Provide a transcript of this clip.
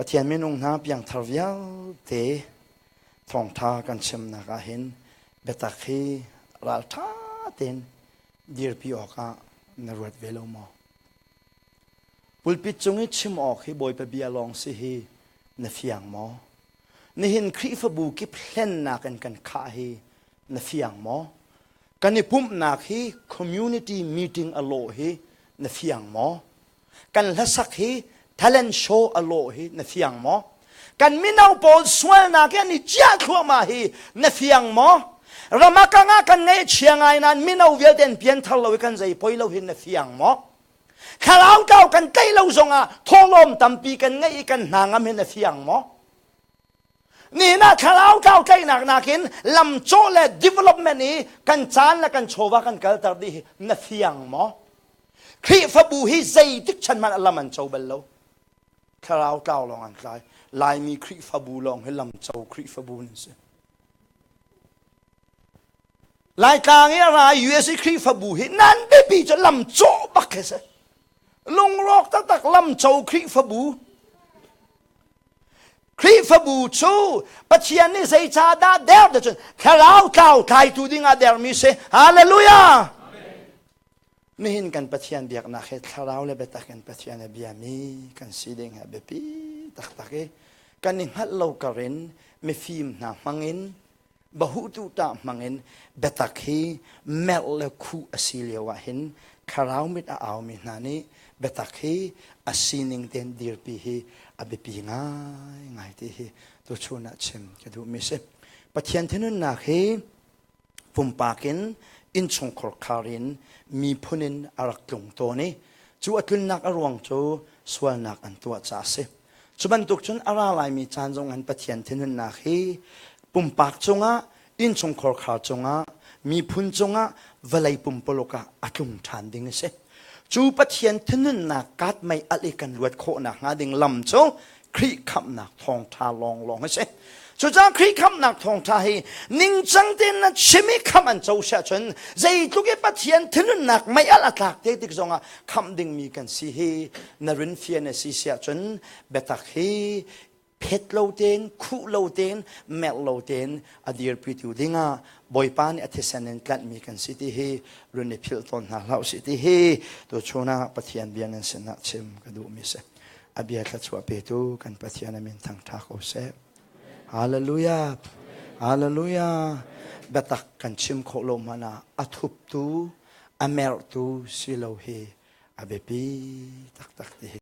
Pathian minung hna piangthar vialte thawngtha kan chimnak ah hin biatak hi raltha tein dirpi awkah na ruat ve lo maw? Pulpit cung i chim awk hi Bawipa bia lawng si hi na fiang maw? Nihin Khrihfabu kip hlennak in kan khah hi na fiang maw? Kan i pumhnak hi community meeting a lawh hi na fiang maw? Kan hlasak hi talent show a lawh hi na fiang maw? Kan mino pawl sualnak hi an i ciah thluahmah hi na fiang maw? Ramakang ah kan ngaihchia ngai nain mino vialte an pianthar lo i kan zei poi lo hi na fiang maw? Thlarau tlau kan tlaih lo zongah thawhlawm tampi kan ngeih i kan hna ngam hi na fiang maw? Nihin ah thlarau tlau tlaihnak nakin lamcawh le development i kan caan le kan chawva kan kalter dih hi na fiang maw? Khrihfabu hi zeitik chan hmanh ah lam an co bal lo. Thlarau tlau lawng an tlai. Laimi Khrihfabu lawng hi lamco Khrihfabu nan si. Laitlang i a ra USA Khrihfabu hi nan biapi cu lamcawh bak hi si. Lungrawk taktak lamco Khrihfabu. Khrihfabu cu Pathian nih zeicahdah der ti cun thlarau tlau tlaitu dingah dermi si. Hallelujah! Nihin kan Pathian biaknak hi thlarau le biatak in Pathian a biami kan si ding hi a biapi taktak i kan i hngalh lo karin mifim hna hmangin bahutu tah hmangin biatak hi merh le khuh a si lio ah hin thlarau mit a aumi hna nih biatak hi a sining tein dirpi hi a biapi ngaingai ti hi tuchun ah chim ka duhmi si. Pathian thinhunnak hi pumpak in innchungkhar khar in miphun in a rak tlung tawn i cu a tlunnak a ruang cu sualnak an tuah caah a si. Cu bantuk cun a ra laimi caan zong an Pathian thinhunnak hi pumpak cungah, innchungkhar khar cungah, miphun cungah, vawlei pumpuluk ah a tlung ṭhan ding a si. Cu Pathian thinhunnak kaat mei alh i kan luat khawhnak hnga ding lam cu Khrih khamhnak thawngṭha lawnglawng a si. Cucaah Khrih khamhnak thawngṭha hi ningcang tein na chim i khamh an co siah cun zeitluk i Pathian thinhunnak mei alh a tlak te tik zongah khamh dingmi kan si hi na rin fian a si siah cun biatak hi phet lo tein khuh lo tein merh lo tein a dirpitu dingah Bawipa nih a thisen in tlanhmi kan si ti hi run i philh tawn hna hlah usih ti hi tuchun ah Pathian bia nan sinah chim ka duhmi si. A bia thluachuah petu kan Pathian a min thangṭha ko seh. Hallelujah. Hallelujah. Biatak kan chim khawh lo hmanh ah a thuptu, a merhtu si lo hi a biapi taktak ti hi.